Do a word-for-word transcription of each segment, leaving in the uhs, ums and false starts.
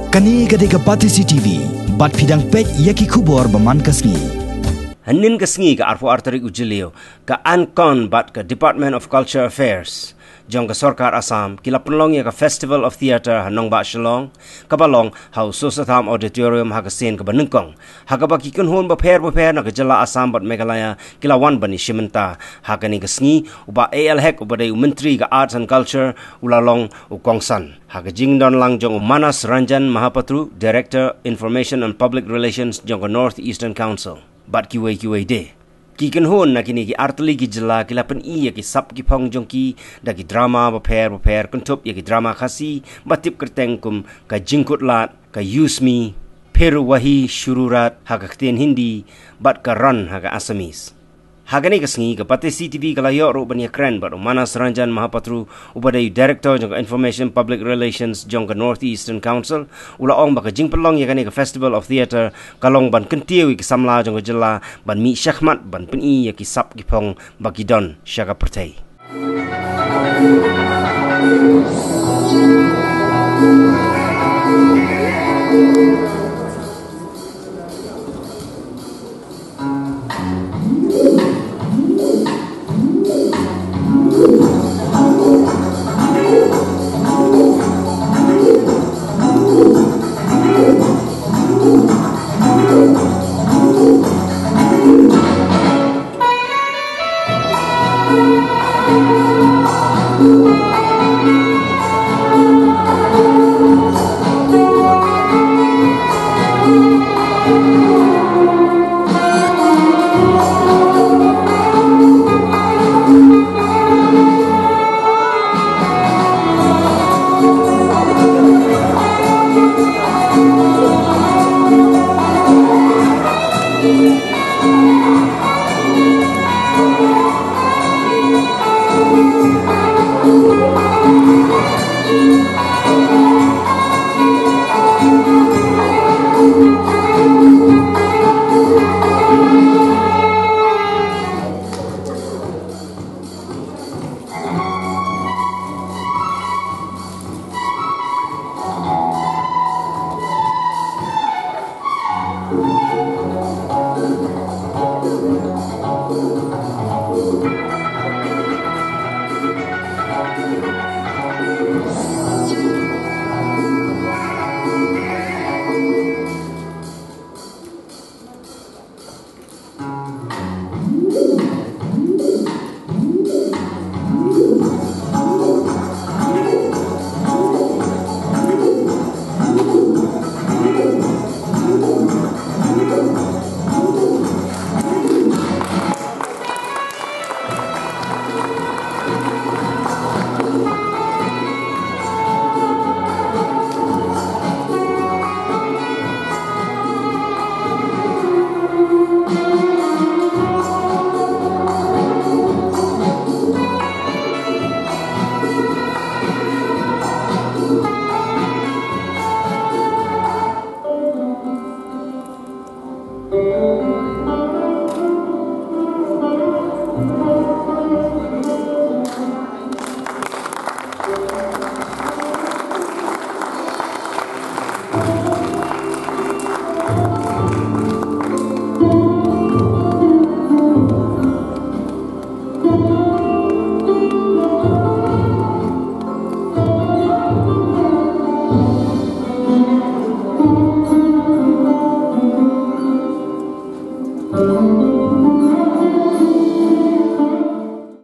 Kane ka dei ka Batesi T V, bad phi dang peit ïa ki khubor ba man ka sngi. Hynnin ka sngi ka arphew ar tarik u Jylliew, ka ANCON bad ka Department of Culture Affairs jong ka sorkar Assam ki la pynlong ïa ka Festival of Theatre ha nongbah Shillong, kaba long ha u Sosatham Auditorium ha ka sien kaba nyngkong, ha kaba ki kynhun bapher bapher na ka jylla Assam bad Meghalaya ki la wan ban ïashim bynta. Ha kane ka sngi u Bah A L Hek uba dei u Myntri ka Arts and Culture u la long u kongsan. Ha ka jingdon lang jong u Manas Ranjan Mahapatru, Director Information and Public Relations jong ka North Eastern Council, bad kiwei kiwei de. Ki kynhun na kine ki artylli ki jylla ki la pyni ïa ki sap ki phong jong ki da ki drama bapher bapher, kynthup ïa ki drama Khasi ba tip kyrteng kum ka Jingkut Lad, ka Use Me, Phir Wahi Shuru Raat ha ka ktien Hindi, bad ka Run ha ka Assamese. Ha kane ka sngi ka Batesi T V ka la ïoh ruh ban ïakren bad u Manas Ranjan Mahapatru uba dei u Director jong ka Information Public Relations jong ka North Eastern Council, u la ong ba ka jingpynlong ïa kane ka Festival of Theatre ka long ban kyntiew ïa ki samla jong ka jylla ban mih shakhmat ban pyni ïa ki sap ki phong ba ki don sha ka pyrthei.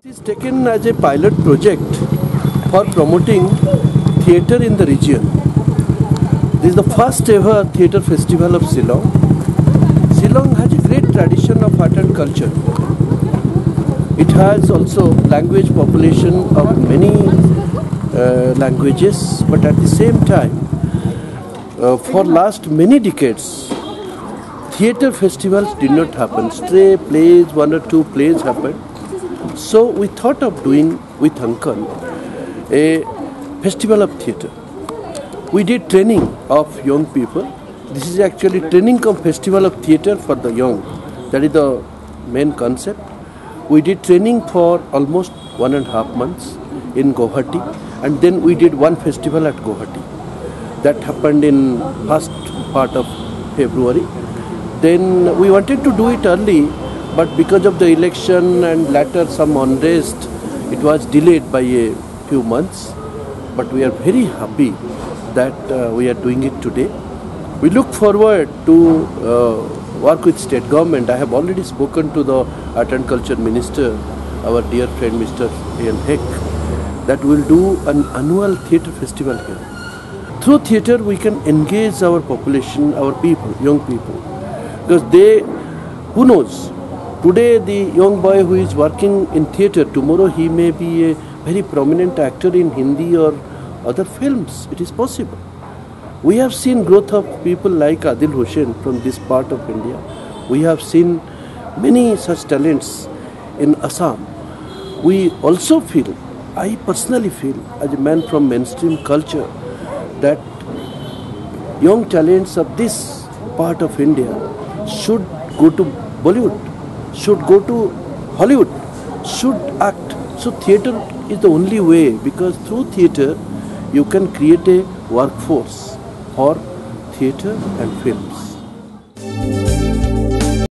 It is taken as a pilot project for promoting theatre in the region. This is the first ever theatre festival of Shillong. Shillong has a great tradition of art and culture. It has also language population of many uh, languages, but at the same time, uh, for last many decades, theatre festivals did not happen. Stray plays, one or two plays happened. So we thought of doing with ANCON a festival of theatre. We did training of young people. This is actually training cum festival of theatre for the young. That is the main concept. We did training for almost one and a half months in Guwahati, and then we did one festival at Guwahati. That happened in first part of February. Then we wanted to do it early, but because of the election and later some unrest, it was delayed by a few months. But we are very happy that uh, we are doing it today. We look forward to uh, work with state government. I have already spoken to the Art and Culture Minister, our dear friend Mister A N Hek, that we will do an annual theatre festival here. Through theatre, we can engage our population, our people, young people. Because they, who knows, today the young boy who is working in theatre, tomorrow he may be a very prominent actor in Hindi or other films. It is possible. We have seen growth of people like Adil Hussain from this part of India. We have seen many such talents in Assam. We also feel, I personally feel, as a man from mainstream culture, that young talents of this part of India should go to Bollywood, should go to Hollywood, should act. So theatre is the only way, because through theatre you can create a workforce for theatre and films.